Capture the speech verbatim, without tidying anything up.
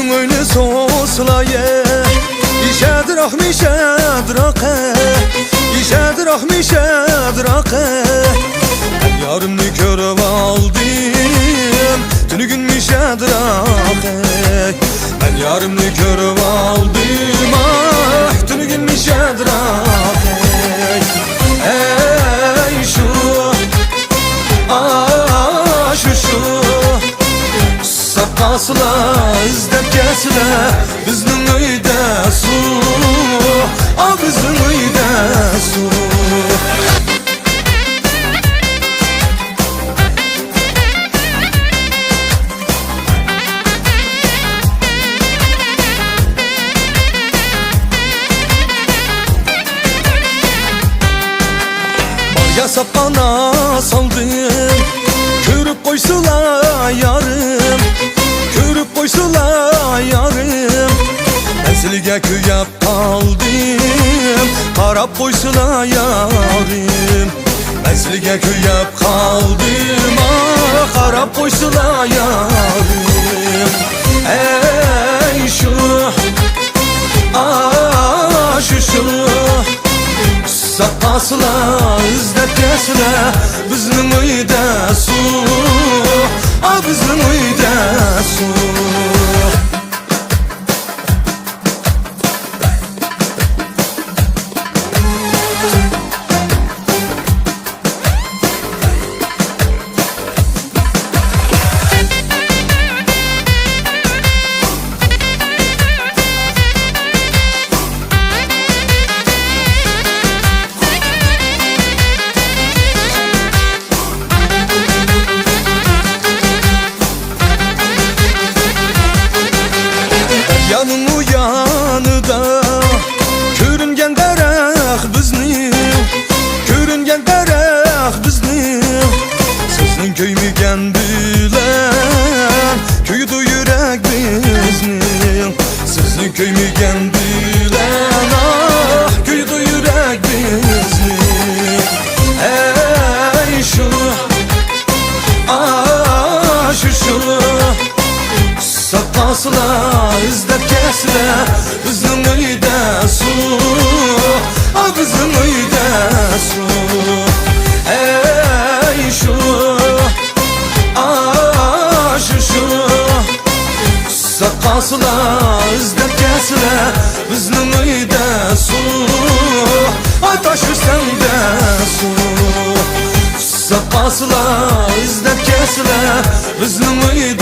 ئۆينى سوسلايە، ئىشەدىراق مىشەدىراقە، ئىشەدىراق مىشەدىراقە. مەن يارىمنى كۆرۈۋالدىم، تۈنۈگۈن مىشەدىراقە. مەن يارىمنى كۆرۈۋالدىم، ئاھ، تۈنۈگۈن مىشەدىراقە. ئەي شۇ، ئاشۇ شۇ. ساقاسىلا ئىزدەپ كەلسىلە، بىزنىڭ ئۆيدە سۇ، ئا، بىزنىڭ ئۆيدە سۇ. بار ياساپ ئانا سالدىم، كۆرۈپ قويسىلا يارىم، كۆرۈپ قويسىلا يارىم. مەن سىلىگە كۆيەپ قالدىم، قاراپ قويسىلا يارىم. مەن سىلىگە كۆيەپ قالدىم، ئاھ، قاراپ قويسىلا يارىم. ئەي شۇ، ئاشۇ شۇ. ساقاسىلا ئىزدەپ كەلسىلە، بىزنىڭ ئۆيدە سۇ، ئا، بىزنىڭ ئۆيدە سۇ. دەريانىڭ ئۇ يانىدا كۆرۈنگەن دەرەخ بىزنىڭ، كۆرۈنگەن دەرەخ بىزنىڭ. سىزنىڭ كۆيمىگەن بىلەن كۆيىدۇ يۈرەك بىزنىڭ. سىزنى كۆيمىگەن بىلەن، ئاھ، كۆيىدۇ يۈرەك بىزنى. ئەي شۇ، ئاشۇ شۇ. ساقاسىلا ئىزدەپ كەلسىلە، بىزنىڭ ئۆيدە سۇ، ئا، بىزنىڭ ئۆيدە سۇ. ئەي شۇ، ئاشۇ شۇ. ساقاسىلا ئىزدەپ كەلسىلە، بىزنىڭ ئۆيدە سۇ، ئاتاش ئۆستەڭدە سۇ. ساقاسىلا ئىزدەپ كەلسىلە، بىزنىڭ ئۆيدە